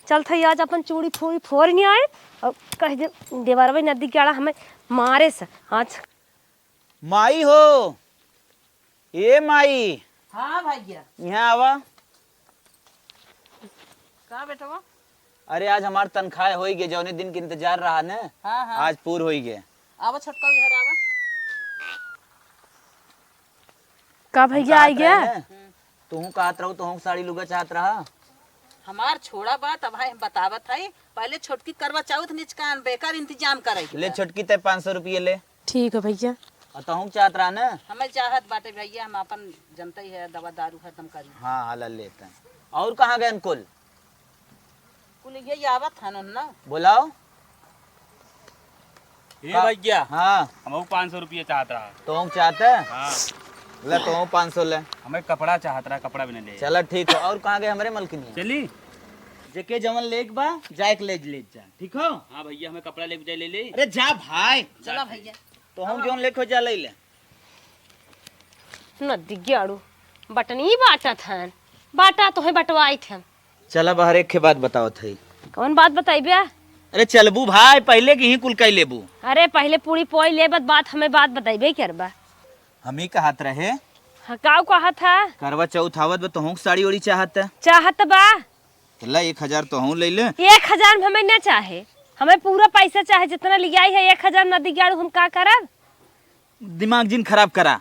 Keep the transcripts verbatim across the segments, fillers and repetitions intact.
चलत हई आज अपन चूड़ी फूड़ी फोरिन आए और कह दे देवरवे नदी के आड़ा हमें मारे से आज। माई हो, ए माई। हाँ भैया। यहाँ आवा। का बेटवा? अरे आज हमार तनख्वाह होई गे, जौने दिन के इंतजार रहा न, हाँ, हाँ। आज पूर होई गे। आवा छोटका इधर आवा। का भैया आई गया? तूहू कहत रहू, तूहू साड़ी लुगा चाहत रहा। हमार छोड़ा बात, अब भाई हम बतावत हई, पहले छोटकी करवा चौथ निचकान बेकार इंतजाम करे के ले बा। छोटकी ते पाँच सौ रुपये ले। ठीक है भैया। और तहूँ चाहत रहा ना? हमें चाहत बाटे भैया, हम अपन जनते ही है, दवा दारू हरदम करी। हाँ, हाला लेते हैं। और कहाँ गए कुल? कुल यही आवत हन ना। बुलाओ। ए का? भैया, हाँ। हमहू पाँच सौ रुपया चाहत रहा। तोहूँ चाहत है? हाँ। ले, तोहूँ पाँच सौ ले। हमें कपड़ा चाहत रहा, कपड़ा भी नहीं ले। चला, ठीक है। और कहाँ गए हमरे मलकिनिया? चली। जेके जवन लेक बा, जाए के ले, ले जा, ठीक हो? हाँ भैया, हमें कपड़ा लेके जाए, ले ले। अरे जा भाई। चला भैया। तोहूँ जौन लेके हो जा, ले ले। नदी ग्याड़ू, बटनी बाटत हन, बाटा तोहे बटवाइत हन। चला बाहर, एक ठे बात बतावत हई। कौन बात बताइबे? अरे चलबू भाई, पहले की ही कुल कई लेबू। अरे पहले पूरी पोई लेबत बात, हमें बात बताइबे करबा। हम ही कहत रहे। हाँ, काऊ कहत है? करवा चौथ आवत बा, तोहूँ के साड़ी ओड़ी चाहत है। चाहत बा। तो ला, एक हजार तोहूँ ले ले। एक हजार में हमें न चाहे, हमें पूरा पैसा चाहे, जितना लियाई है एक हजार नदी ग्याड़ू, हम का करब? दिमाग जिन खराब करा।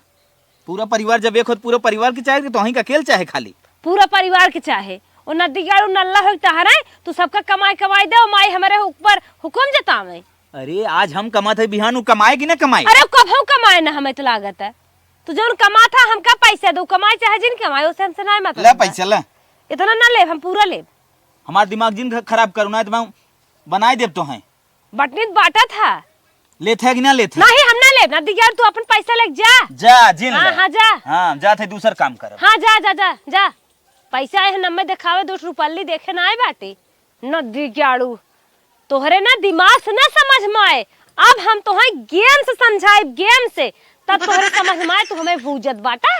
पूरा परिवार जब एक होत, पूरा परिवार के चाहे कि तोहीं का अकेल चाहे खाली? पूरा परिवार के चाहे। ओ नदी ग्याड़ू नल्ला होई तहरे, तू सबका कमाई कमाई दे, ओ माई हमरे ऊपर हुकुम जतावे। अरे आज हम कमात है, बिहान उ कमाए कि ना कमाए? अरे कभू कमाए ना, हमें तो लागत है। तू जौन कमात है, हमका पैसा दे, कमाए चाहे जिन कमाए, ओसे हमसे ना मतलब ले बा। पैसा ले। इतना ना लेब, हम पूरा लेब। हमार दिमाग जिन ख-, खराब करू ना, तो मैं बनाए देब तोहें। बटनी त बाटत है। लेत है कि ना लेत है? नहीं, हम ना लेब। नदी ग्याड़ू, तू अपन पैसा लेके जा। जा, जिन हाँ, ले। हाँ, जा। हाँ, जात है, दूसर काम करब। हाँ, जा, जा, जा, जा। पैसा आए है, नम्मे देखावे, दो रुपल्ली देखे ना आए बाटे। नदी ग्याड़ू, तोहरे ना दिमाग से ना समझ में आए। अब हम तोहें गेम से समझाइब, गेम से, तब तोहरे समझ में आए। तू हमें बूझत बाटा,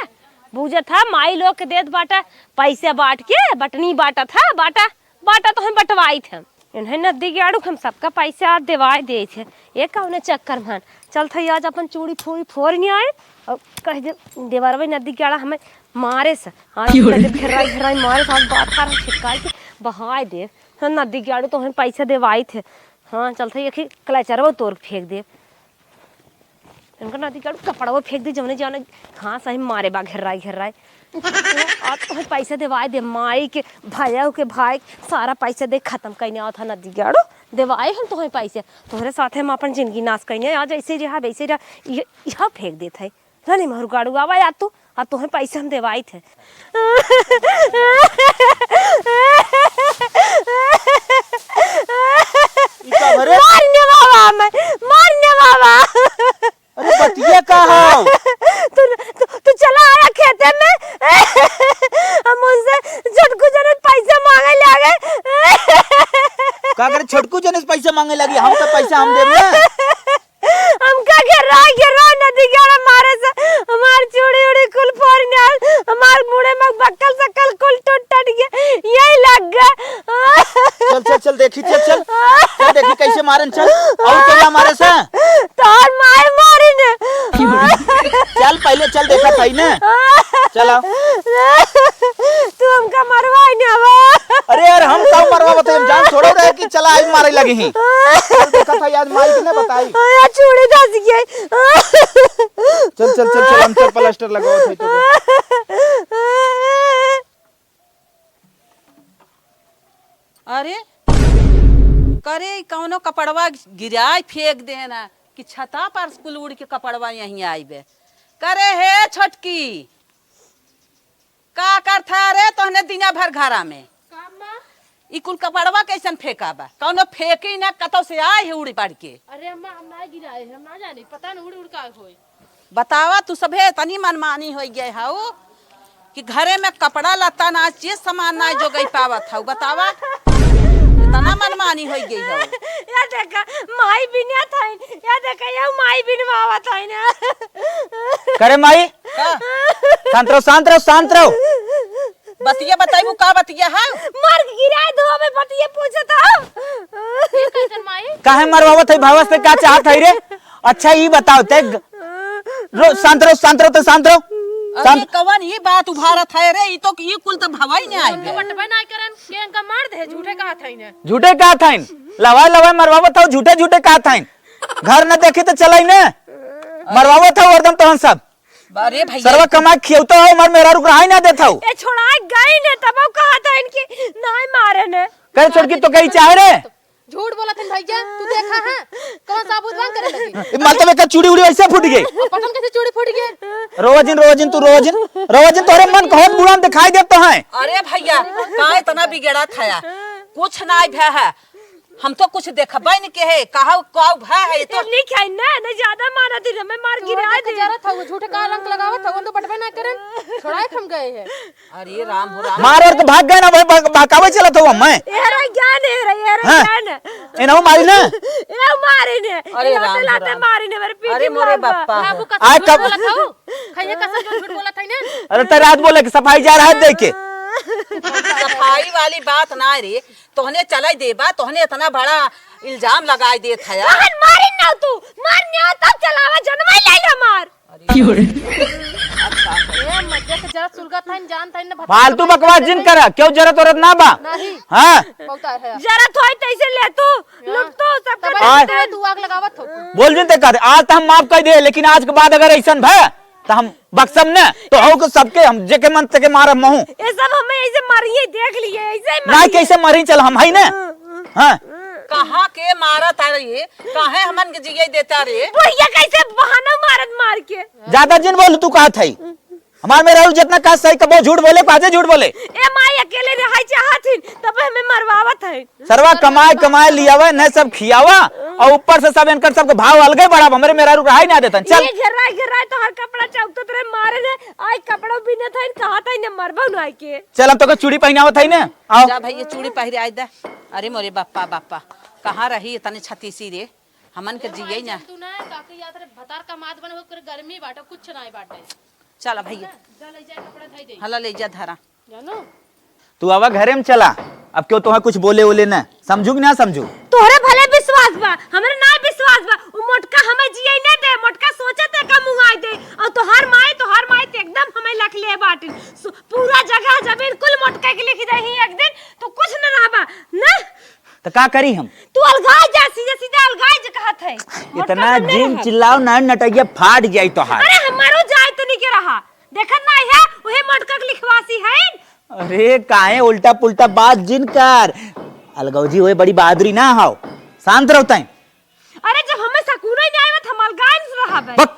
बूझत है, माई लोग के देत बाटा, पैसे बांट के बटनी बांटत है, बाटा। बाटा तो हम बंटवाइत है। इन्हें नदी ग्याड़ू हम सबका पैसा देवाए देइत है। ये कौने चक्कर में चलत है, आज अपन चूड़ी फूड़ी फोरिन आए और कह दे देवरवे नदी ग्याड़ा हमें मारे से। आज क्यों रे? कह दे घेराई घेराई मारे से, आज बात कर छिटकाई के बहाए दे। हाँ, नदी ग्याड़ू तो हम पैसा देवाइत है। हाँ, चलत है, एक ही कलेचरवा तोड़ के फेंक दे। इनका नदी ग्याड़ू कपड़वा फेंक दी, जौने जौने घास है मारे बा घेर्राई घेर्राई। आज तोहे पैसा देवाए दे, माई के, भैया के, भाई के सारा पैसा दे खत्म कइने आवत है नदी ग्याड़ू, देवाए हम तोहे पैसा। तोहरे साथे हम अपन जिंदगी नाश कइने, आज ऐसे रहा, वैसे रहा, यह, यह फेंक देत है। ला नहीं महरु गाड़ू, आवा यार तू, अब तोहे पैसा हम देवाइत है। ई का भरे? मारने बाबा मैं, मारने बाबा। अरे बतिया का हाव? तू, तू, तू चला आया खेते में। हम उनसे झटकू जने पैसा मांगे लागे। का करे छोटकू जने से पैसा मांगे लागी? हम तो पैसा हम देब ना। हमका घेरा, घेरा नदी ग्याड़ा मारे से हमार चूड़ी उड़ी कुल फोड़ डाल, हमार मुड़े में बक्कल सक्कल कुल टूट टट गया, यही लग गया। चल, चल, चल, देखी, चल, चल। चल, देखी कैसे मारन, चल। और तो ना मारे से। तोर माई मारी ने। चल, पहले चल, देखा था ही ना। चल, आओ। तू हमका मरवाई ना बा। अरे यार, हम का मरवा बताई, हम जान थोड़ा रहे कि चला आज मारे लगे ही। चल, देखा था आज माई के ना बताई। यार, चूड़ी धस गई। चल, चल, चल, चल, हम चल प्लास्टर लगाओ थे तो। अरे, करे, ई कौनो कपड़वा गिराए फेंक देना कि छता पर से कुल उड़ के कपड़वा यहीं आइबे। करे हे छोटकी, का करत है रे तोहने दिना भर घरा में? का माँ? ई कुल कपड़वा कैसन फेंका बा? कौनो फेंकी ना, कतौ से आए है उड़ पड़ के। अरे अम्मा, हम ना गिराए, हम ना जानी, पता न उड़ उड़ का होई। बतावा, तू सभे इतनी मनमानी होइ गए हऊ कि घरे में कपड़ा लत्ता ना, चीज सामान ना जोगई पावत हऊ। बतावा, इतना मनमानी होइ गई हऊ। या देखा, माई बिनिया थाइन, या देखा, या माई बिनवावा थाइन। करे माई, का? शांत रहो, शांत रहो, शांत रहो। बतिया बताइबू, का बतिया है? मार के गिराए दो, हमें बतिया पूछत हो। ये कैसन माई? काहे मरवावत है भावस से, का चाहत है रे? अच्छा, ई बताओ, ते ग-, रो, शांत रहो, शांत रहो, तो शांत रहो। अरे, शांत। कवन ई बात उभारत है रे? ई तो, ई कुल तो भवाई नहीं आई तो बे। बटबे ना करन, के इनका मार दे, झूठे कहत है ने। झूठे कहत है। लवाए, लवाए मरवावत हो, झूठे, झूठे कहत है। घर न देखी तो चलाई ने। मरवावत हो हरदम तोहन सब। अरे भैया, सरवा कमाए खियौतो हो, मर मेहरारू क रहाई ना देत हो। ए, छोड़ाए गई ने, तब वो कहा था इनकी नाई मारे ने। कहे छोटकी तो कही चाहे रे। झूठ बोलत हन भैया, तू देखा है? कौन साबुत बांध करे लगी? ए, मतलब एक चूड़ी उड़ी वैसे फूट गई। और पता न कैसे चूड़ी फूट गई। रोवा जिन, रोवा जिन, तू रोवा जिन, रोवा जिन, तोहरे मन कहो बुरा दिखाई देत तो है। अरे भैया, का इतना बिगड़ा था? कुछ ना भया है। हम तो कुछ देखबे नहीं के है, कहा का भा है ये तो। नहीं खाई ना, ना ज्यादा मारा दिन हमें मार तू गिरा देख दे। जरा था, वो झूठे का रंग लगावत था, वो तो बटबे ना करन, छोड़ाए हम गए हैं। अरे राम हो राम। मार और तो भाग गए ना, वही बह-, बहकावे चलत हो मैं। ए रे ज्ञान है रे, ए रे हाँ। ज्ञान। ए ना मारी ना। ए मारी ने। अरे ए लाते राम हो लाते राम। मारी ने, मेरे पीठी अरे मोरे मार बा। बाप्पा। बाबू का आय झूठ कब बोलत हऊ? खैया कसम जो झूठ बोलत है ना? अरे तो रात बोले कि सफाई जा रहा है देख के। सफाई वाली बात ना रे, तोहने चलाई देबा, तोहने इतना बड़ा इल्जाम लगाई देत है। तोहन मारिन ना तू, मार ना तब चलावा जनमई ले ले मार। अरे। ए, मत देख, जरा सुलगत हइन, जानत हइन ना, भतार फालतू बकवास जिन करा, क्यों जरूरत औरत ना बा? नहीं। हाँ। बहुत है। जरूरत होई तैसे ले तू, हाँ। लुट तू, सब तब कर आज दे। तू आग लगावत हो। बोल जिन ते कहते, आज तो हम माफ कर दे, लेकिन आज के बाद अगर ऐसन भय, तो हम बक्सम न, तो हो के सबके हम जेके मन तेके मारब महू। ये सब हमें ऐसे मारिए, देख लिए, ऐसे ही ना मारिए। कैसे मारी, चल हम है न। हाँ। कहाँ के मारा था रे? काहे हमन के जिये देता रे? बुढ़िया कैसे बहाना मारत मार के। ज्यादा जिन बोल तू कहत है। हमार मेहरारू जितना कहा सही कबो झूठ बोले, काजे झूठ बोले। ए माई अकेले रहाई चाहत हिन, तब हमें मरवावत है। सरवा कमाए, कमाए लियावे, न सब खियावा, और ऊपर से सब इनकर सबके भाव अलगे बढ़ावा। हमरे मेहरारू रहाई ना देतन। चल। ये घेराई, घेराई तोहर कपड़ा चौकत रहे, मारे ने, आई कपड़ो बिनत हइन, कहत हइन, मरबो ना आइके। चल, हम तोके चूड़ी पहिनावत हई ने। आओ। जा भैया, चूड़ी पहिराई दे। अरे मोरे बाप्पा, बाप्पा, कहाँ रही इतने छतीसी रे? हमन के ए जिये माई, ना। जब तू ना काके याद रे, भतार का मात बने, ओकर गर्मी बाटे, कुछ ना बाटे। चल भैया। जा ले जा, कपड़ा धई दे। हला ले जा धरा। जानो? तू आवा घरे में चला, अब क्यों तोहे कुछ बोले ओले न, समझू कि ना समझू? तोहरे भले विश्वास बा, हमरे ना विश्वास बा। उ मोटका हमें जिये न दे, मोटका सोचत है का मुँह आए दे। और तोहार माई, तोहार माई ते एकदम हमें लख ले बाटिन। सु-, पूरा जगह जमीन कुल मोटका के लिख दे ही एक दिन, तू कुछ न रहबा, न? त का करी हम? तू अलगाए जा, सीधे सीधे अलगाए जा कहत है। मोटका इतना कम नहीं जिन रहब। चिल्लाओ ना, नटैया फाट जाई तोहार। अरे हमारो जाए तो नहीं के रहा, देखत ना है, वही मोटका के लिखवासी है। अरे काहे उल्टा पुल्टा बात जिन कर। अलगौजी होए बड़ी बहादुरी ना हाव। शांत रहो तैं। अरे जब हमें सकून ही नहीं आवत, हम अलगान से रहबे। बक।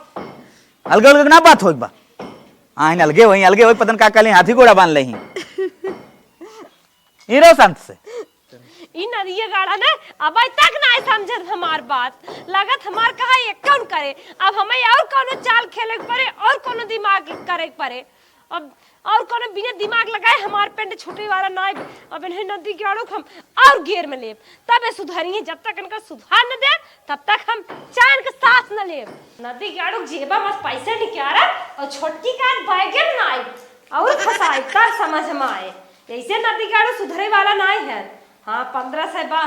अलग अलग ना बात होई बा। आइन अलगे होई, अलगे होई, पतन का कले हाथी घोड़ा बांध लेही। ई रहो शांत से। ई नदिया गाड़ा ने अबे तक ना समझत हमार बात। लगत हमार कहा एक कौन करे। अब हमें और कौनो चाल खेले के पड़े और कौनो दिमाग करे के पड़े। अब और कोनो बिना दिमाग लगाए हमार पेंट छूटे वाला नाई। अब इन्हें नदी के आड़ू हम और गेर में लेब, तब ये सुधरिए। जब तक इनका सुधार न दे, तब तक हम चैन के सांस न लेब। नदी के आड़ू जेबा में पैसे निकारा और छोटकी का बैगे में नाई और फंसाई, तब समझ में आए। ऐसे नदी के आड़ू सुधरे वाला नाई है। हाँ, पन्द्रह सौ बा।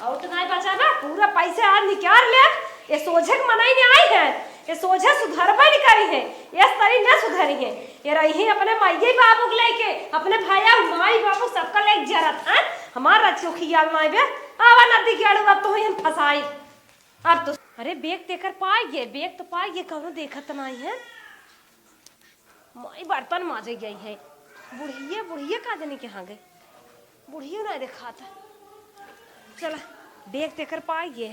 और तो नहीं बचा बा, पूरा पैसे आज निकाल ले। ये सोझे के मनई नहीं आई है, ये सोझे सुधरबे नहीं करी है, ये तरी न सुधरी है। ये रही है अपने माइये बाबू के लेके, अपने भैया माई बाबू सबका लेके जरत है। हमार रचियो खियाल नहीं बे। आवा नदी के आड़ू, अब तो हुई हम फंसाई। अब तो, अरे, बेग तेकर पाई गे, बेग तो पाई गे, कौनो देखत नहीं है। माई बर्तन माजे गई है। बुढ़िया, बुढ़िया का जाने कहाँ गई? बुढ़िया ना देखात। चला, बेग तेकर पाई गे।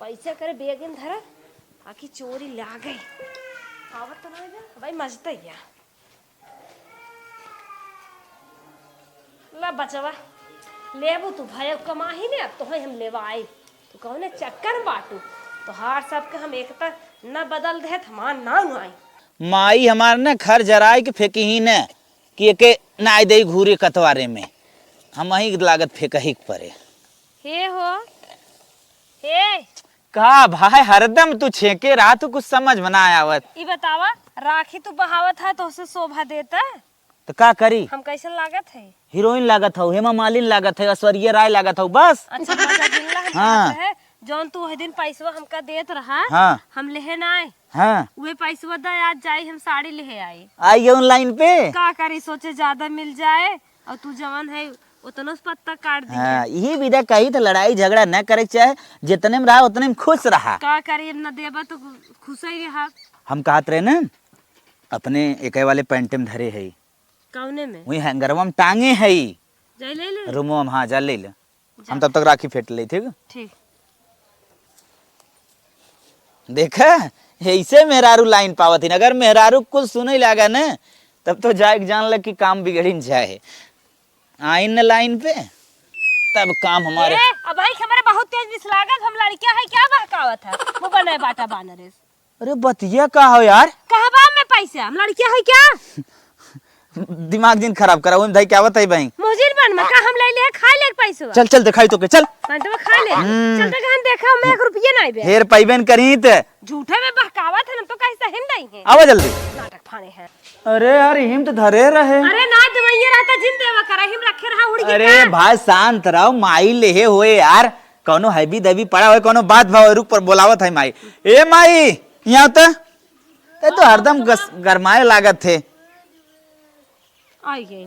पैसा करे बेग में धरा, आकी चोरी ला गई। आवत तो ना है भाई, मजता ही है। ला बचवा, लेबू तू भय कमाही ने, अब तोहे हम लेवाई। तू कौने चक्कर में बाटू? तोहार सबके हम एकता न बदल देत, हमार नाम आई। माई हमार न घर जराई के फेंकी ही न, कि एके नाय देई घूरे कतवारे में, हम ही लागत फेंकही के परे। हे हो, हे। का भाई, हरदम तू छेके रहा, तू कुछ समझ में ना आवत। ई बतावा, राखी तू बहावत है, तोहसे शोभा देता? तो का करी? हम कैसन लागत है? हीरोइन लागत हौ, हेमा मालिनी लागत है, ऐश्वर्या राय लागत हौ, बस। अच्छा, मजा जिनला हम हाँ। कहत है, जौन तू वही दिन पैसवा हमका देत रहा, हाँ। हम लेहे ना आए। हाँ। उहे पैसवा दा, आज जाई हम साड़ी लेहे आई। आई online पे? का करी, सोचे ज्यादा मिल जाए, और तू जवन है, उतनो से पत्ता काट दिए। हाँ, यही विदा कही तो लड़ाई झगड़ा न करे के चाहे, जितने में रहा, उतने में खुश रहा। का करी, अब न देबा तो खुश ही रहा। हम कहत रहे ना, अपने एके वाले पैंटे में धरे है। कौने में? वही हैंगरवा में टांगे है। जाई ले ले। रूमवा में, हाँ, जा ले ले। जा। हम तब तक राखी फेंट ले, ठीक? ठीक। देखा, ऐसे मेहरारू line पावत ही। अगर मेहरारू कुछ सुने लागा न, तब तो जाए के जान लग कि काम बिगड़िन जाए। आइन न line पे, तब काम हमारे। ए, अब भाई, हमारे बहुत तेज बिस लागत, हम लड़किया है, क्या बहकावत है? वो बनाए बाटा बानरेस। अरे बतिया का हो यार? कहबा में पैसा, हम लड़किया है क्या? दिमाग जिन खराब करा, ओइम धाई क्या बताई भाई? मुजिर बन में का हम ले ले, खा ले पैसवा। चल, चल, दिखाई तो के, चल। पैंटवा खा ले। हम्म। चल तो गहन देखा, मैं एक रुपये नहीं बे। हेर पैबे न करी ते। झूठे में बहकावत है, हम तो कहीं सही नहीं है। आवा जल्दी। नाटक फाने हैं। अरे यार, हिम तो धरे रहे। अरे ना, दवाइयाँ रहता जिन देवा करा, हिम रखे रहा, उड़ गया अरे का? भाई, शांत रहो, माई लेहे होए यार। कौनो हैवी दैवी पड़ा होए, कौनो बात भाव रुक पर बोलावत है माई। ए माई, यहाँ तो। ए तो हरदम गस-, गरमाए लागत है। आई गई।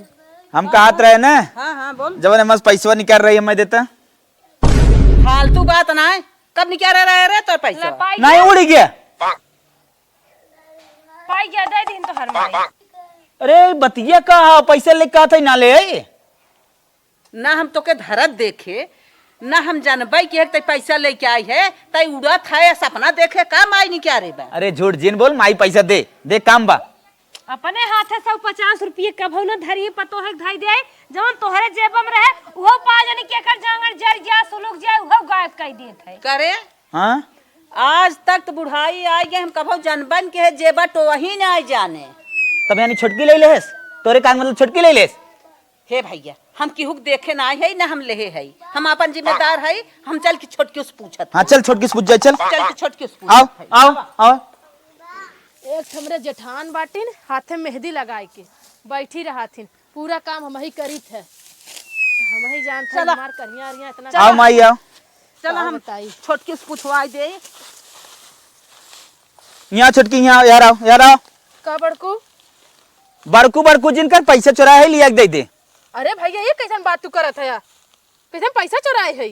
हम कहत रहे ना, हाँ, हाँ, बोल। जब मस्त पैसवा निकाल रही है, मैं देता। फालतू बात ना है। कब निकाल रहे रे तोर पैसा? ला, पाई नहीं, गया। उड़ गया। पाई गया, दे दिन तो हर माई। अरे, बतिया का हा? पैसा लेके कहत है ना ले। ना हम तोके धरत देखे, ना हम जानबै कि एक तै पैसा लेके आई है, तै उड़त है, सपना देखे का माई निकारे बा। अरे, झूठ जिन बोल, माई पैसा दे, दे काम बा। अपने हाथे सौ पचास रुपये कभौ न धरी, पतोहे के धई दे, जवन तोहरे जेब में रहे, उहो पा जानी कि एकर जांगर जर गया, सुलुक जाए, उहो गायब कर देत है। करे? हाँ? आज तक तो बुढ़ाई आई गए, हम कभौ जनबन के है, जेबा टोही ना आई जाने। तब यानी छोटकी ले लेस? तोरे का मतलब छोटकी ले लेस? हे भैया, हम केहू के देखे ना है, ना हम लेहे है, हम अपन जिम्मेदार है, हम चल के छोटकी से पूछत हाँ, है। चल छोटकी से पूछ जाए, चल। चल के छोटकी से पूछत आओ, है। आओ, आओ। एक ठमरे जेठान बाटिन, हाथे मेहंदी लगाए के बैठी रहथिन, पूरा काम हमही करीत है, हमही जानत है, चला। हमार करिया अरिया इतना चला। आओ माई, आओ। चला, का हम बताई? छोटकी से पूछवाई दे। यहाँ छोटकी, यहाँ, यार आओ, यार आओ। का बड़कू? बड़कू, बड़कू जिनकर पैसा चोराए है, लिया के दे दे। अरे भैया, ये कैसन बात तू करत है? कैसन पैसा चोराए है?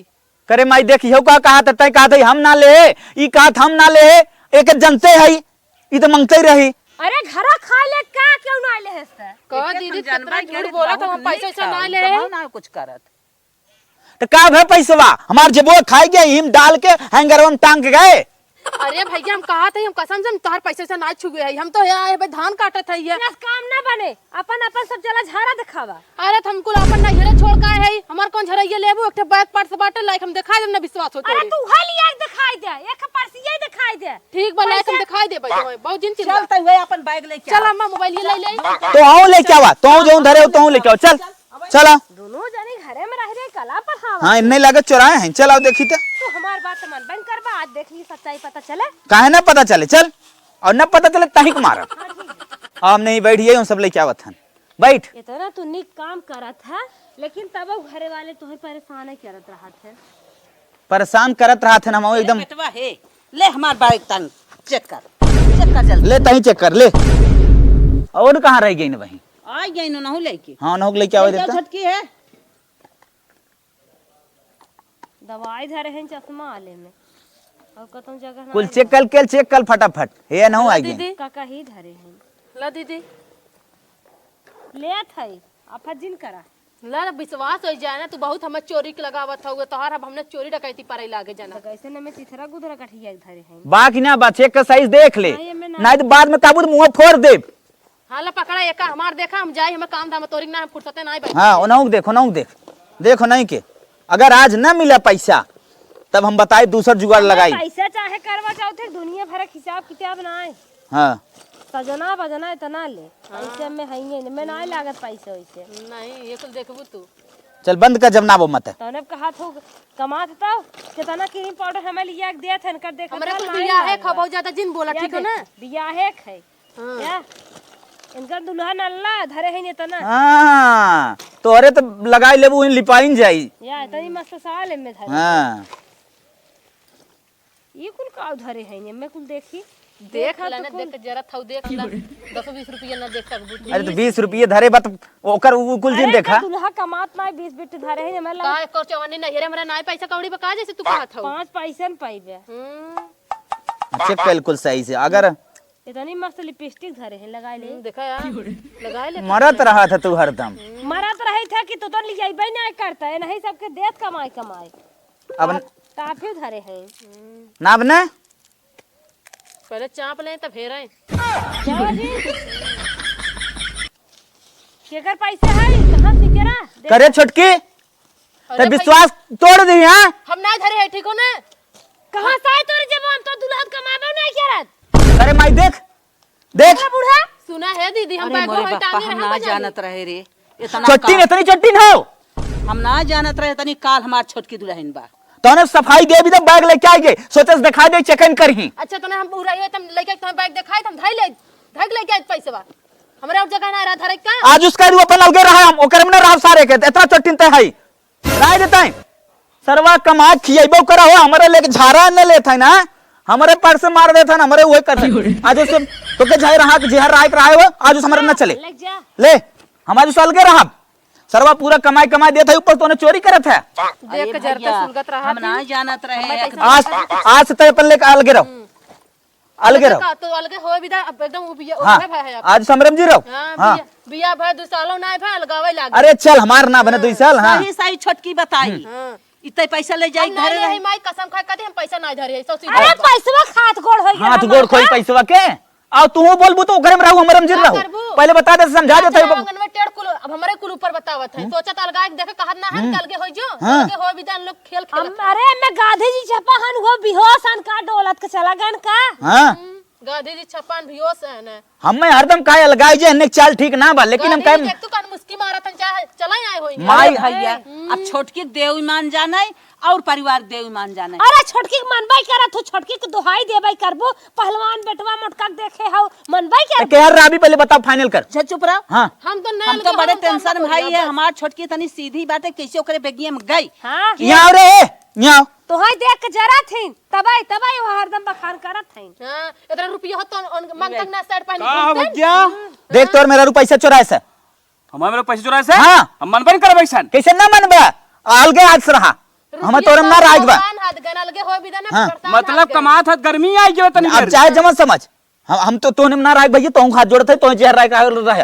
करे माई, देख, इहो का कहत है, तै कहत है हम ना ले, ई कहत हम ना ले, एके जनते है, ई तो मंगते ही रही। अरे घरा खा ले, का क्यों ना ले हस? का एके दीदी, हम जानबा कितना झूठ बोलत है, हम पैसा वैसा ना ले। ना कुछ करत। तो का भे पैसवा? हमार जेबो खाई गए, हिम डाल के हैंगरवा में टांग के गए। अरे भैया, हम कहत है, हम कसम से हम तोहार पैसा से ना छुए है, हम तो यहाँ आए भाई धान काटत है ये। यस काम ना बने, अपन, अपन सब चला झारा दिखावा। अरे त हम कुल अपन नैहरे छोड़ के आए है, हमार कौन झरैया लेबू, एक ठे बैग पर्स बाटे, लाइक हम दिखाई देब ना विश्वास हो अरे तोरे। तू उहे लिया के दिखाई दे, एक पर्स ये दिखाई दे। ठीक बा, लाइक हम पैसा दिखाई देब, बहुत दिन चिंता। चल तै उहे अपन बैग लेके चल आ। अम्मा मोबाइल ये ले ले। तो आओ लेके आवा, तो आओ जौन धरे हो, तो आओ लेके आओ, चल। चला। दोनों जने घरे में रह रहे, कला पढ़ावा। हाँ, इन्ने लागत चोराए हैं। चल आओ देखी तो। तू हमार बात मन बंद कर बा, आज देख ली सच्चाई पता चले। काहे ना पता चले, चल। और ना पता चले, ताही को मारब। हाँ, ठीक है। अब नहीं बैठ गई, हम सब लेके आवत हन। बैठ। इतना तू निक काम करत है, लेकिन तब घरे वाले तोहे परेशान ही करत रहत है। परेशान करत रहत है ना, हम एकदम। बेटवा हे, ले हमार बैग तंग चेक कर, चेक कर जल्दी। ले तही चेक कर, ले। और कहाँ रह गई न वहीं? आ गई न, नहु लेके। हाँ, नहु लेके आवे ले जाओ देता। झटकी है। दवाई धरे हैं चश्मा वाले में। और कतौ जगह ना कुल आए चेक बा। कर, के चेक कर फटाफट। हे नहु ला आए गई। दीदी। का कही धरे हैं। ला दीदी। लेत है, आफत जिन करा। ला, ला, विश्वास हो जाए ना, तू बहुत हमें चोरी के लगावत हउए, तोहार अब हमने चोरी डकैती परै लागे जाना। तो कैसे न में चिथरा गुदरा गठिया के धरे हैं। बा कि ना बा, चेक के सही से देख ले। हाँ, ये में ना नहीं तो बाद में काबू तो मुंह फोड़ देब। हाँ, ला पकड़ा, एका हमार देखा, हम जाई, हमें काम धाम तोरी के ना, हम फुर्सते ना आई बैठ। हाँ, ओनहु के देख, ओनहु के देख। देखो नहीं के, अगर आज ना मिला पैसा, तब हम बताई दूसर जुगाड़ लगाई। पैसा चाहे करवा चौथ, दुनिया भर के हिसाब किताब ना आए। हाँ। सजना बजना इतना ले, हाँ। ऐसे में है ही नहीं, मैं ना लागत पैसे वैसे। नहीं, ये कुल देखबू तू। चल बंद कर, जब ना वो मत। तने कहा थो कमात तो कितना क्रीम पाउडर हमें लिया के दिया था, इनकर देख हमरे कुल बिया है, खा बहुत ज्यादा जिन बोला, ठीक हो ना? बिया है खाए। हाँ। या? इनकर दुल्हा नल्ला धरे है इतना। हाँ, तोहरे तो लगाई लेबू, इन लिपाइन जाई। या, इतनी मस्त साल एमे धरे। हाँ। ये कुल का धरे है, एमे कुल देखी। देख देखा ला तो ना, कुल देख जरा थाऊ, देख ला। दस बीस रुपया ना देख सकबू। अरे तो बीस रुपये धरे बा, तो ओकर उ कुल जिन अरे, देखा। तो दुल्हा कमात ना, बीस बिट धरे है, एमे लगा। का कर चवन्नी नैहरे हमरा नाय पैसा कौड़ी बा, का जैसे तू कहत हऊ? पाँच पैसा न पाइबे। हम्म। चेक कर कुल सही से, अगर इतनी मस्त लिपस्टिक धरे हैं, लगाए ले। हम्म, देखा यार, लगाए ले। मरत रहा था तू हरदम। मरत रही था कि तू तो ले जाइबे ना करता है, नहीं सबके देत कमाए कमाए। अब न- टाफी धरे हैं। ना अब ना। पहले चाप लें, तब हेरें। क्या जी? केकर पैसे है? कहाँ से केरा? देख। करे छोटकी, अरे ते भाई, विश्वास तोड़ दी, हाँ? हम ना धरे है, ठीक हो ना? कहाँ से आए तोरे जब हम तो दुल्हन कमाबे नहीं करत? अरे माई देख, देख। अरे बूढ़ा। सुना है दीदी, हम अरे बैग मोरे में बापा, टांगे हम रहन ना बजानी। जानत रहे रे। इतना चट्टिन, काल। इतनी चट्टिन हो। हम ना जानत रहे, इतनी काल हमार छोटकी दुल्हन बा। तोने सफाई दे भी तो बैग लेके आई गए। सोचे से दिखाई दे, चेक इन करही। अच्छा, तोने हम बुराई हो, तुम लेके तुम्हें बैग दिखाई, तुम धई ले, धई लेके आए पैसे बा। हमरे और जगह ना रहा धरे का? आज उसका रू अपन अलगे रहा, हम ओकर में ना रहा सारे के, इतना चट्टिन ते है। राय देता है। सरवा कमा खियाइबो करा हो, हमरे लेके झारा न लेत है ना, हमरे पर से मार देत है ना, हमरे वही करत है। आज उस तोके झाई रहा, जेहर राय रहा हो, आज उस हमरे न चले। लग जा। ले, हम आज उस अलगे रहा। सरवा पूरा कमाई, कमाई देत है, ऊपर तोने चोरी करत है। देख अरे के जरते भैया, सुलगत रहा हम थी। ना जानत रहे। हमें एक पैसा आज, आज से तय अपन लेके अलगे रहो। अलगे रहो। का तो अलगे हो विदा, अब एकदम उबिया, हाँ, उबिया भय है अब। आज समरम जी रहो। हाँ, हाँ। बिया, बिया भय दू सालों ना भय, अलगावे लागे। अरे चल, हमार ना बने दुई साल, हाँ। सही, सही छोटकी बताई। हम्म। हाँ। इतने पैसा ले जाई हम ना घरे ले रही। है माई, कसम खा के हम पैसा ना धरे, ससुर अरे बाबा। पैसवा खात गोड़ होई हाथ गया गोड़ खोई का? पैसवा के? आओ तू बोलबू तो ओकरे में रहू, हमरे में जिन का रहू। करबू? पहले बता दे, समझा देते हैं। आंगन में टेढ़ कुल, अब हमरे कुल ऊपर बतावत है। हम्म। सोचा तो अलगा एक देखे कहत ना है, हम्म। कि अलगे हो जो, हाँ। अलगे हो विदा लोग खेल खेल। हम, अरे मैं गांधी जी छपा हन, वो बेहोश हन का, डोलत के चला गन का? हाँ। हम्म, गांधी जी छपन बेहोश है ना। हम में हरदम काहे अलगाई जे, हन्ने के चाल ठीक ना बा, लेकिन हम गांधी जी काहे देख तू कान मुस्की मारत हन, चाहे चला आए होई। माई अरे भैया, हम्म। अब छोटकी के देव ईमान जाने और परिवार देव ईमान जाने। अरे छोटकी के मनबई करत हो, छोटकी के दुहाई देबई करबो, पहलवान बेटवा मोटका के देखे हो, मनबई त करबो। के यार राबी पहले बताओ, final कर। अच्छा चुप रहो। हाँ। हम तो ना हम तो अलगे बड़े हम तो tension में अलग हई हो है, गया, बस। हमार छोटकी तनी सीधी बाटे, कैसे ओकरे बेगिया में गई। हाँ। यहाँ आओ रे, यहाँ आओ। तोहई देख के जरा थीन, तबई, तबई वो हरदम बखान करत हईन। हाँ, इतना रुपया हो तो उन-, मांग तक ना shirt पहन का के हो घूमते। गया? हम्म। देख तोर मेहरारू पैसा चोराए से। हमार मेहरारू पैसा चोराए से? हाँ। हम मनबे नहीं करब ऐसन। कैसे ना मनबा? अलगे हाथ से रहा। हम रुपया तोरे में ना तो राज बा। भगवान हाथ गन अलगे हो भी देना, हाँ। पड़ता मतलब हाथ गन। कमात हाथ गर्मी आई गयो तनी अब देर। चाहे जमन समझ। हम, हम तो तोहने में ना राज भैया, तोहूँ हाथ जोड़त है, तोहूँ जहर राय का रहे।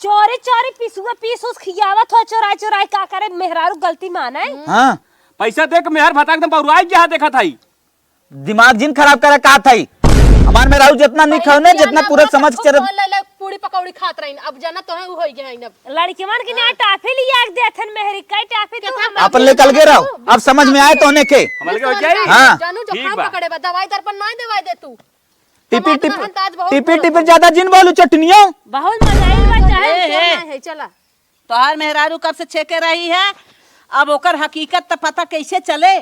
चोरी चोरी पीसुआ पीस उस खियावत हो, चोराई चोराई का करे, मेहरारू गलती माने। हाँ। पैसा देख मेहर भताक दम बउराई गया देखत हई। दिमाग जिन खराब करे का थई। हमार मेहरारू जितना निक हौ ने, जितना पूरा समझ के चलत। ले, ले, पूरी पकौड़ी खात रही, अब जाना तो है, उ होई गया है अब। लड़किवन के ना टाफी लिया के देथन मेहरी, कई टाफी तो हम अपन लेके अलगे रहो। अब समझ में आए तो होने के। हम अलगे हो जाए? हाँ। जानू जो ठीक खाम बा। पकड़े बा, दवाई दर्पण ना दवाई दे तू। टिपी, कमात टिपी, रहन त आज बहुत टिपी, बोलत टिपी हो। ज्यादा जिन बोलू चटनियो। बहुत मजा आइल बा, चाहे ए, ए। है, चला। तोहार मेहरारू कब से छेके रही है, अब ओकर हकीकत त पता कैसे चले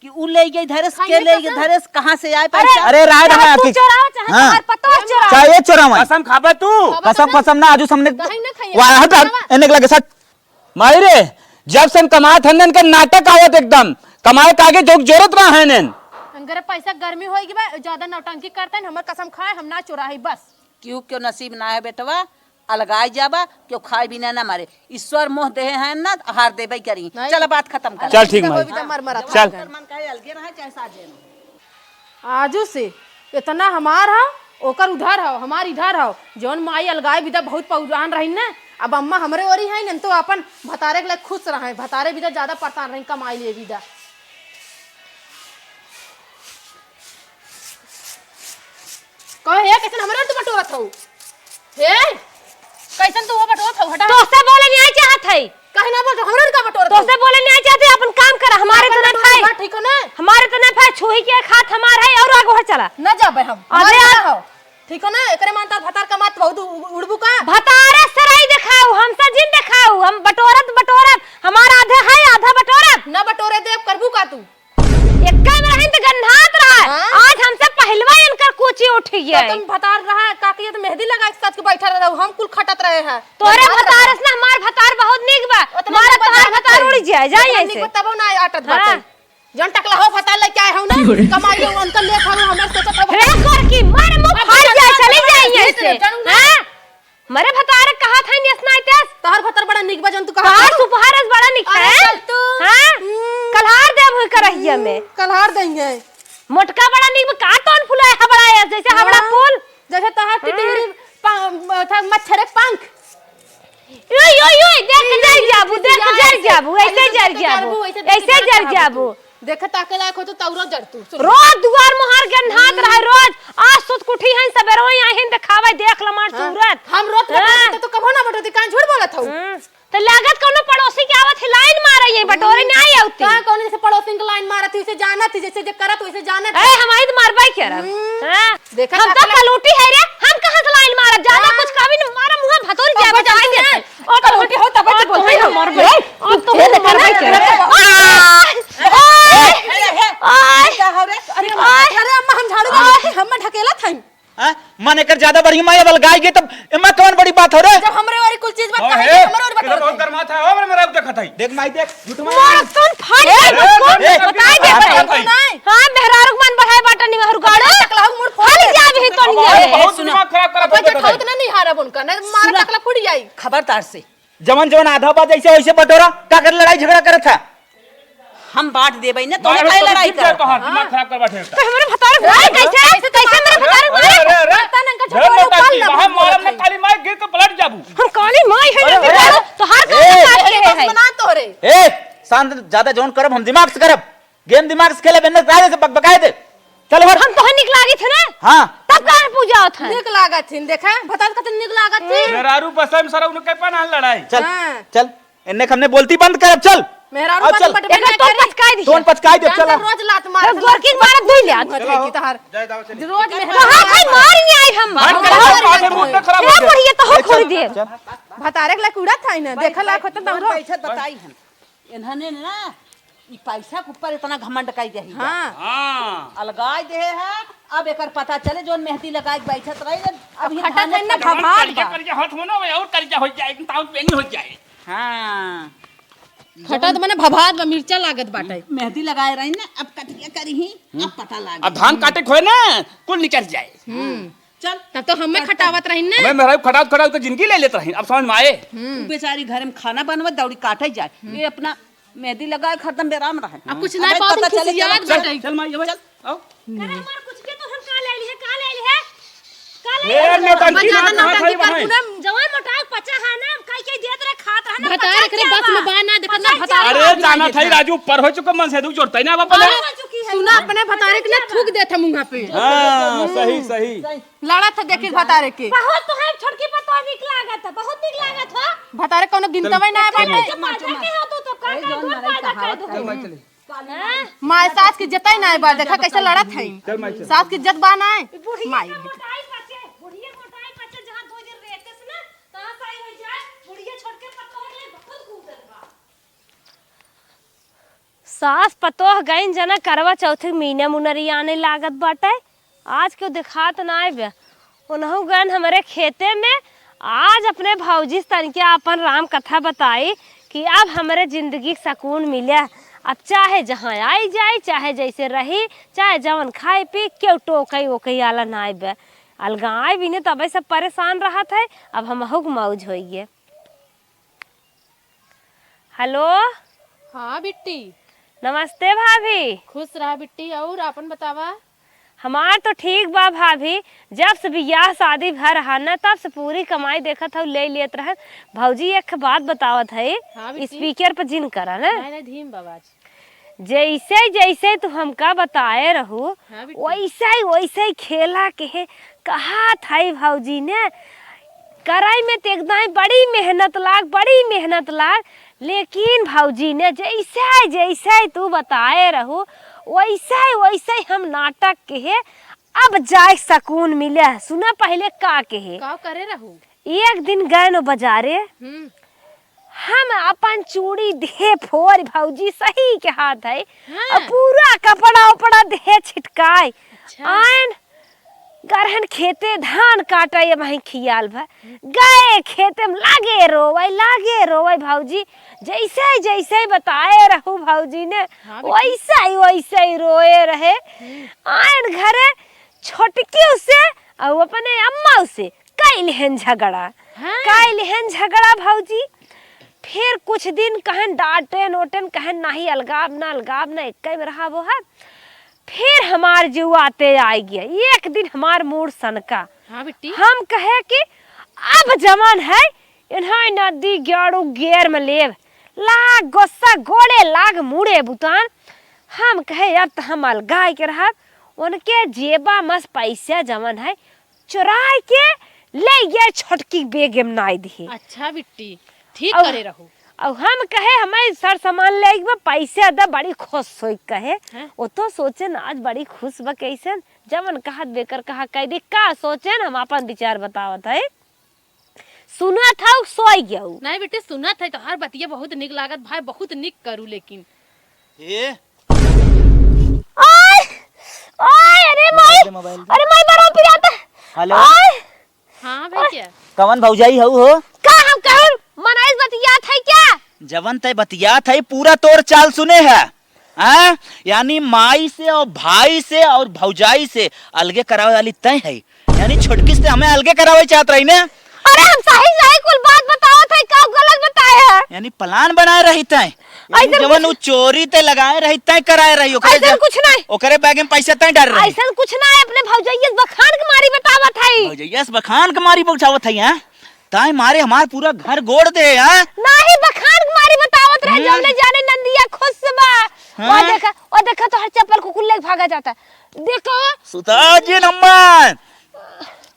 कि उ ले गई धरेस, हाँ, के ये ले गई कैसे? धरेस, कहाँ से आए अरे, पैसा? अरे, राय चाहे रहा तू हकीकत। चोराओ, चाहे हाँ। तोहार पतोह चोराओ। चाहे ये चोरावन। कसम खाबे तू? कसम, कसम ना, आजू सामने कहीं ना खाई, वाह, हट, हट, खावा। एने के लगे सट। माई रे, जब से हम कमात हन, इनका नाटक आवत एकदम। कमाए के आगे जोक जोरत ना है नेन। अंगरे पैसा गर्मी होई गई बा, ज्यादा नौटंकी करते हैं, हमर कसम खाए, हम ना चोराही, बस। क्यों, क्यों नसीब ना है बेटवा, अलगाई जाबा, क्यों खाए बिना ना मरे। ईश्वर मोह देहे हैं ना, हार देबे करी। नहीं। चल, बात खत्म कर। चल, ठीक, माई। कोई भी तो मर मरत चल। है। मन का अलगे रहा, चाहे साजे रहो। आजू से इतना हमार हो, ओकर उधर हो, हमार इधर हो। जौन माई अलगाए बिदा बहुत पौरान रही न, अब अम्मा हमरे ओरी है न, तो अपन भतारे के लिए खुश रहे, भतारे बिदा ज्यादा परेशान रही, कमाई लिए बिदा। कहो, हे, कैसन हमरे ओर तू बटोरत हऊ? हे, कैसन तू वो बटोरत हऊ? हटा। तोसे बोले नहीं चाहत है। काहे ना बोल, हमरे ओर का बटोरत हऊ? तोसे बोले नहीं चाहत है, अपन काम कर, हमारे तो ना भाई। ठीक हो ना? हमारे तो ना भाई, छुई के खात हमार है और आगे बढ़ चला। ना जाबे हम। अरे हमारे यार। ना हो। ठीक हो ना? एकरे मान तार भतार का मात बहुत उ-, उड़बू का? भतारे सराई देखाऊ, हमसे जिन देखाऊ, हम बटोरत, बटोरत, हमारा आधा है, आधा बटोरत। ना बटोरे देब, करबू का तू? एक्का में रहिन त गन्हात रहा। हाँ? आज हमसे पहिलवा इनकर कुची उठी तो गया। तुम भतार रहा, का किए तो मेहंदी लगा के सज के बैठा रहे, हम कुल खटत रहे हैं। तोरे भतार भतार से ना हमार भतार बहुत नीक बा। उतना मारा नीक बा तोहार जाए भतार तो उड़ी जाए, जाए उतना ऐसे। नीक बा तबो ना आटत हाँ। बाटे। जौन टकला हो भतार लेके आए हो ना, कमाई लो, उनका ले खाओ, हमें सोचत हो। रे गोरकी, मार मुंह अब फाड़ जाए, जानू चली ना, जाए जानू ऐसे। ना। हाँ? मरे भतार कहा था नेस ना आइतेस। तोहर भतार बड़ा नीक बा, जौन तू कहा तोहर था। सुपहर अस बड़ा नीक अरे है। चल तू। हाँ? हम्म। कल्हार देब हुई करहिया में। कल्हार देंगे। मोटका बड़ा नीक बा, का टोन फुलाए हबड़ा है, जैसे हबड़ा हाँ। फूल। जैसे तोहर हम्म। टिटरी पा-, था मच्छर के पंख। ओए, ओए, ओए, देख के जर जाबू, देख के जर जाबू, ऐसे जर जाबू, ऐसे जर जाबू। देखे ताके लायक हो तो तौरो जर तू, सुन। रोज दुआर मोहार गन्हात हम्म। रहे, रोज। आज सुत कुठी हन, सबेरवा आहिन देखावे, देख लमार हाँ। सूरत। हम रोज हाँ। बटोरती तो तू कबो ना बटोरती, काहे झूठ बोलत हऊ? हम्म। तो लागत कौनो पड़ोसी के आवत है, लाइन मारे, ये बटोरे हम्म। ना आई आवती। कहाँ कौनो जैसे पड़ोसी के लाइन मारत, वैसे जानत ही, जैसे जे करत, वैसे जानत ए, ही। हमारी तो मारबाई के रहा। हम्म। हाँ। देखा हम तो था कलूटी है रे, हम कहाँ से लाइन मारब? ज्यादा हाँ। कुछ कभी न मारा, मुँह भतोर अब जाए, बचा बचा दे। दे। और तो कलूटी हो, तब तो और बोलते तो हैं। मर गए। और तो ये हम देखा मर भाई गए। के रहा। आय, आय, आय। क्या हो रे? अरे, आय। अरे अम्मा, हम झाड़ू मारत थी, हम ढकेला था। हाँ? मन एकर ज्यादा बढ़िया माई अब अलगाई गई, तब एमा कौन बड़ी बात हो रे? जब हमरे वाली कुल चीज बात हाँ, कहे, हे, हमरे वाली बात इधर कहे। बहुत गरमात है, हो, मेरा देखत है। देख माई, देख, झूठ मत मार। तोर तोन फाड़ ए, दे, ए, तोन ए, बताई दे ए, भाई। ए, ए, हाँ, मेहरारू के मन बढ़ाए बाटा निमहरु गाड़ो। टकला मुड़ फोड़ फाड़ दे। जाबे तो अब नियर। बहुत सुना। दिमाग खराब करत अब हो, जो देखत है। खाओ तो ना निहारब उनका, ना मार सुना। टकला फूट जाई। खबरदार से। जवन जवन आधा बा जैसे वैसे बटोरा, का कर लड़ाई झगड़ा करत है? हम बांट देबे न, तोहे मारो काहे तो लड़ाई जीत जाए करत? तोहार, दिमाग खराब कर बैठे हैं। तो हमरे भतार भाई कैसे, कैसे मेरे भतार अरे, भाई? अरे, अरे। पता नहीं का ढेर छोड़ो, मोटा कल की, ना वहाँ बोल मोहल्ला में रहे। काली माई गिर के पलट जाबू। हम काली माई है अरे, ना, अरे। तो हर ए, काम काट ए, के है। बस बना तोहरे। ए, शांत, ज्यादा जौन करब हम दिमाग से करब। गेम दिमाग से खेले, बेन्ने सारे से बकबकाए दे। चल हट। हम तोहे निक लागित है ना? हाँ। तब काहे पूजा होत है? निक लागत हिन, देखा? भतार खातिर निक लागत हिन। मेहरारू बसम सरा उनके पना लड़ाई। चल, हाँ। चल। इन्ने हमने बोलती बंद कर, अब चल। मेहरारू अब बन चल। बट एकर बना तोन करे। पचकाई दी। तोन पचकाई दे, जान चल। से रोज लात मार, तो गोरकी मारत दुई लात। मत है कि तहार। जाए दाव चली। रोज मेहरारू कहाँ खाई मार ही आई हम। बंद कर, मार तो ही आगे आई। मुंह खराब हो ए, गया। बुढ़िया तो हो चल, छोड़ चल, दे। चल। भतारे के लायक उड़त है ना, देखा लायक होता तो बैठत बताई हम। इन्हने ना ई पैसा के ऊपर इतना घमंड कई देही बा। हाँ। हाँ। अलगाई देहे है, अब एकर पता चले जौन मेहंदी लगाए के बैठत रही, अब अब ई खटत धान है ना खटत भभात करिया, बा। करिया हाथ में ना होए, और करिया हो जाए, ताऊ पेनी हो जाए। हाँ। खटत मने भभात बा, मिर्चा लागत बाटे। मेहंदी लगाए रही ना, अब कटिया करी ही, अब पता लागे। अब धान काटे के होए ना, कुल निकल जाए। हम्म। चल। तब तो हमें खटावत रही ना। हमें मेहरारू खटावत खटावत के जिंदगी ले लेत रही, अब समझ में आए। हम्म। बेचारी घर में खाना बनवत, दौड़ी काटे जाए। हम्म। ये अपना मेहंदी लगाए के हरदम बेराम रहे। अब कुछ अब नहीं पावत पता चले, खिसियात चल, बाटे। चल, चल, माई, अब चल। आओ। अरे हमार कुछ के तो हम का ले ली है, का ले ली है? का ले ली ढेर है? नौटंकी बजाना ना कहाँ नौटंकी खाली कर बनाए? पूनम। जवान मोटाई पचा है ना, काई के देत रहे, खात रहे ना, भतार पचा एकरे क्या बस बा? में बा ना, देखत ना पचा भतार क्या अरे बा? जाना था ही राजू, ऊपर हो चुका मन से दुख जोड़ता ही ना अब अपने। अरे, सुना, अपने भतारे के ना थूक देत हम मुँह पे। हाँ, सही, सही। लड़ा था देखिए भतारे के। बहुत तो है, छोटकी पर तो निक लागत है, बहुत निक लागत हो। भतारे कौनो गिनतवे ना है चल, बाटे। चल, चल, चल। पैदा के हो तू तो का, ए, का जौन दूर मरई पैदा कहावत कर दू। चल, माई, चल। हैं? माई सास के जतई ना है बा, देखा कैसे लड़त है। चल, माई, चल। सास के इज्जत बा ना है। बुढ़िया माई। के मोटाई पचे, बुढ़िया मोटाई पचे, जहाँ दो दिन रहते से ना, तहाँ सही हो जाए, बुढ़िया छोड़ के पतोह के बहुत कूदत बा। सास पतोह गइन जना करवा चौथ के मीना मुनरी आने लागत बाटे। आज केहू देखात नाई बे। उनहु गइन हमरे खेते में। आज अपने भौजी से तनिके आपन राम कथा बताई कि अब हमरे जिंदगी के सकून मिले। अब चाहे जहाँ आई जाई, चाहे जैसे रही, चाहे जवन खाई पी, केहू टोकई ओकई आला नाई बे। अलगाए बिने तबे सब परेशान रहत है, अब हमहू के मौज होइए। हेलो। हाँ बिट्टी। नमस्ते भाभी। खुश रहा बिट्टी, और आपन बतावा? हमार तो ठीक बा भाभी, जब से बियाह शादी भय रहा न, तब से पूरी कमाई देखत हऊ ले लेत रहन। भौजी एक बात बतावत है, हाँ बिट्टी। स्पीकर पर जिन करा न। नहीं, नहीं, धीम बा आवाज। जैसे जैसे तू हमका बताए रहू, हाँ बिट्टी। वैसे वैसे खेला के कहा था भौजी ने, करई में तो एकदम बड़ी मेहनत लाग, बड़ी मेहनत लाग, लेकिन भौजी ने जैसे जैसे तू बताए रहू, वैसे वैसे हम नाटक के अब जाए सकून मिले। सुना पहले का के का करे रहू? एक दिन गए न बाजारे, हम्म। हम अपन चूड़ी देह फोर भौजी सही के हाथ है, हाँ। और पूरा कपड़ा उपड़ा देह छिटकाए। अच्छा। आयन गरहन खेते धान काटे, ये वहीं खियाल भा गए खेते में लागे रोवे, लागे रोवे भौजी। जैसे, जैसे बताए रहू भौजी ने, हाँ बेटी। वैसे ही, वैसे ही रोए रहे। हम्म। आयन घरे छोटकी से और अपने अम्मा से कइल हन झगड़ा। हाँ। कइल हन झगड़ा भौजी। फिर कुछ दिन कहन डांटेन ओटेन, कहन नाही अलगाब ना, अलगाब ना, एक में रहा वो है। फिर हमार जीव आते आइ गया। एक दिन हमार मूड सनका। हाँ बिट्टी। हम कहे कि अब जवन है, इन्हें नदी गेड़ू गेर में लेब। लाग गोस्सा गोड़े लाग मुड़े बुतान। हम कहे अब त हम अलगाइ के रहब। उनके जेबा मस पैसा जवन है, चुराइ के ले गया छोटकी बेगे में नाइ दिहे। अच्छा बिट्टी, ठीक और करे रहू। और हम कहे, "हमें सर सामान ले आइबा, पैसे दे," बड़ी खुश होई कहे। हैं? वो तो सोचेन, "आज बड़ी खुश बा, कैसन जवन कहत बेकर कहा कह दी।" का सोचेन, हम अपन विचार बतावत है। सुनत हऊ, सोई गऊ। नहीं बेटी, सुनत है, तोहार बतिया बहुत निक लागत भाई, बहुत निक करू लेकिन। ए, ओए, ओए, अरे माई, दे मोबाइल दे। अरे माई, बड़ा पिराता। हेलो। ओए। हाँ भैया। कवन भौजाई हऊ हो? का हम कहूँ, मनाइस बतियात है क्या? जवन तय बतियात है, पूरा तोर चाल सुने है। हाँ? यानी माई से और भाई से और भौजाई से अलगे करावे वाली तय है। यानी छोटकी से हमें अलगे करावे चाहत रही ने। अरे हम सही सही कुल बात बतावत है, का गलत बताए है? यानी plan बनाए रही तय। यानी ऐसन जवन कुछ उ चोरी ते लगाए रही तय कराए रही, ओकरे ऐसन ज-, कुछ नहीं। ओकरे bag में पैसा तय डाल रही। ऐसन कुछ नहीं, अपने भौजैया से बखान के मारी बतावत है। भौजैया से बखान के मारी बतावत है, हाँ? तय मारे हमार पूरा घर गोड़ दे, हाँ? नहीं, बखान के मारी बतावत रहे, हम्म। जौने जाने नंदिया खुश बा। हाँ? वो देखा, वो देखा तो हर चप्पल कुकुर लेके भागा जाता। देखो। सुता जी नंबर।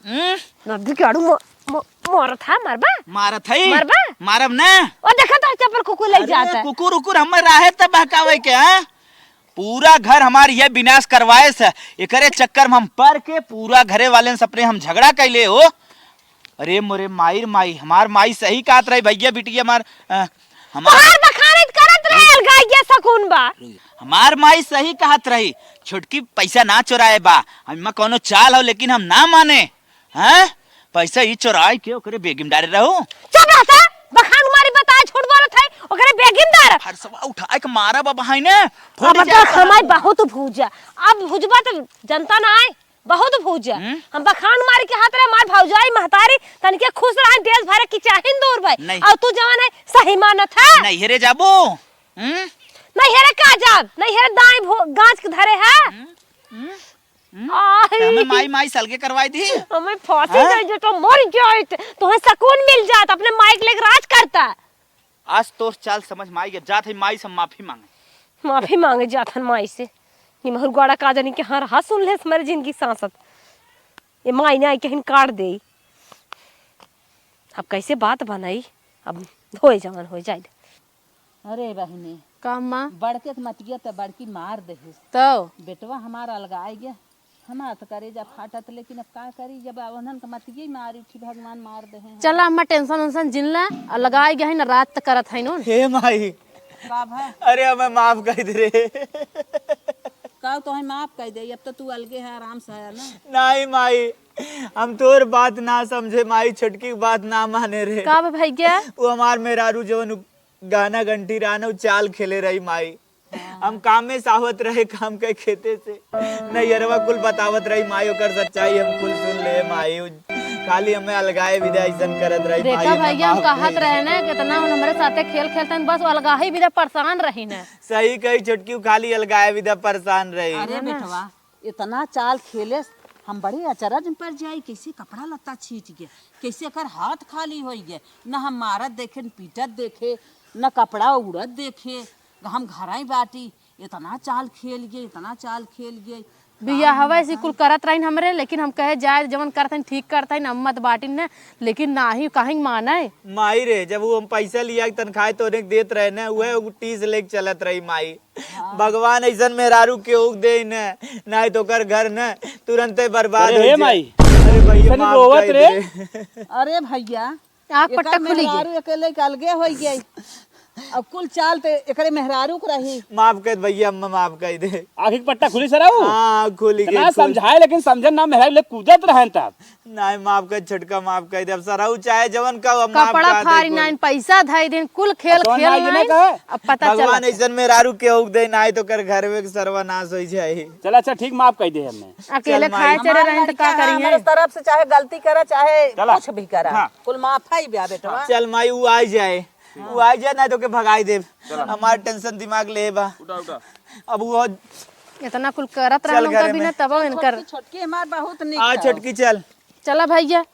हम्म? नदी के आड़ू म-, म-, मारत है, मरबा? मारत है? मरबा? मारब ना। ओ, देखा तो चप्पल कुकुर ले अरे, जाता। कुकुर उकुर हमर राहे त बहकावे के, हाँ? पूरा घर हमार ये विनाश करवाए से, एकरे चक्कर में हम पर के पूरा घरे वाले से अपने हम झगड़ा कैले हो। अरे मोरे माई रे माई, हमार माई सही कहत रही भैया बिटिया हमार, अ, हमार तोहार बखानित करत रहे, अलगाई के सकून बा। हमार माई सही कहत रही, छोटकी पैसा ना चोराए बा, हम कौनो चाल हो लेकिन हम ना माने। हैं? पैसा ई चोराइ के ओकरे बेगी में डारे रहू? चुप रहता, बखान मारी बताए, झूठ बोलत है, ओकरे बेगी में डार। फरसवा उठाए के मारा बाबा है ने, फूट अब जाए तो हमार बहुत भूजा, अब भुजबा तो जनता ना आए, बहुत भूजा। हम्म? हम बखान मारी के हाथ रहे, हमार भौजाई महतारी, तनिके खुश रहे, देश भरे की चाहिन दूर भाई। नहीं। और तू जवन है, सही मानत है। नहीं हेरे जाबो। हम्म? नहीं हेरे का जाब, नहीं हेरे दाई भो-, गांच के धरे है। हम्म? हम्म? हम्म? आई। त हमें माई, माई सलगे करवाई दी। हमें फांसी हाँ? दे जो तो मर जाइत, तुम्हें सुकून मिल जात, अपने माई के लेके राज करता। आज तोर चाल समझ में आई गया, जात है माई से माफी मांगे। माफी मांगे जात हन माई से। निमहर गोड़ा का जानी के हाँ रहा सुन ले हमारे जिंदगी सांसत। ये माई ने आई के हिन काट दे। अब कैसे बात बनाई, अब होए जवन हो जाए। अरे बहिनी, का अम्मा? बड़के के मतिया त बड़की मार देहिस। तो? बेटवा हमार अलगाए गया, हमार त करेजा फाटत, लेकिन अब का करी, जब उन्हन के मतिये मारी उठी, भगवान मार देहे हैं। चला अम्मा, tension उनसन जिन ला, अलगाए गया है ना, रात त करत है नोन। हे माई, का भा? अरे हमें माफ कर दे रे। का तोहे माफ कर दे, अब तो तू अलगे है, आराम से है ना। नहीं माई, हम तोर बात ना समझे माई, छोटकी के बात ना माने रे। का बा भैया? वो हमार मेहरारू जवन उ गाना घंटी रहा ना, उ चाल खेले रही माई। हाँ। हम काम में सावत रहे, काम के खेते से नैहरवा कुल बतावत रही माई, ओकर सच्चाई हम कुल सुन ले माई। उ खाली हमें अलगाए विदा ऐसन करत रही माई, देखा हमें भैया, हम माफ कहत कर दे। रहे ना, कितना उन हमरे साथे खेल खेलते हैं, बस अलगा ही विदा परेशान रही ना। सही कही छोटकी, उ खाली अलगाए विदा परेशान रही। अरे है ना? बेटवा, इतना चाल खेले, हम बड़े अचरज में पड़ जाई, कैसे कपड़ा लत्ता छीट गया, कैसे एकर हाथ खाली होई गया, न हम मारत देखे, न पीटत देखे, न कपड़ा उड़त देखे, हम घराई बाटी, इतना चाल खेल गए, इतना चाल खेल गए। बियाहवा से कुल करत रहिन हमरे, लेकिन हम कहे जाए जवन करत हन ठीक करत हन, हम मत बाटिन न, लेकिन नाही कहीं माने। माई रे, जब वो हम पैसा लिया के तनखाए तो उन्हें देत रहे न, उहे उ टीस लेके चलत रही माई। हाँ। भगवान ऐसन मेहरारू केहू के दे न, नाहीं तो ओकर घर न तुरंते बर्बाद अरे हो हे जाए। माई, अरे भैया, ऐसन माफ रोवत कर रे। दे। अरे भैया, आँख एकर पट्टा खुली गई। मेहरारू अकेले के अलगे हो गई। अब कुल चाल ते एकरे मेहरारू के रही। माफ कर भैया, अम्मा माफ कर दे। आँखी के पट्टा खुली सरऊ। हाँ, खुली इतना गई, खुल- समझाए लेकिन समझन ना, मेहरारू ले कूदत रहन तब। नहीं, माफ कर छोटका, माफ कर दे। अब सरऊ चाहे जवन का, अब माफ कपड़ा कर दे फारी कुल। नाइन, पैसा धई दिन, कुल खेल अब तो खेल नाई नाइन। गिने का है। अब पता चला भगवान ऐसन मेहरारू के होक दे, नाई तो कर घर में सर्वनाश हो जाए। चल अच्छा ठीक, माफ कर दे हमें। अकेले चल माई। खाए चले हमार रहन तो लड़का का है, करिए? हमारे तरफ से चाहे गलती करा, चाहे चला। कुछ भी करा, हाँ। कुल माफ ही ब्या बेटवा। चल माई, ऊ आ जाए, ऊ आ जाए, ना तो के भगाई देब। चला। हमार टेंशन दिमाग ले बा। उठा, उठा। अब वो इतना कुल करत चल रहन घरे उनका बिना में। तब इनकर छोटकी, छोटकी हमार बहुत निक आ है। छोटकी चल। चला भैया।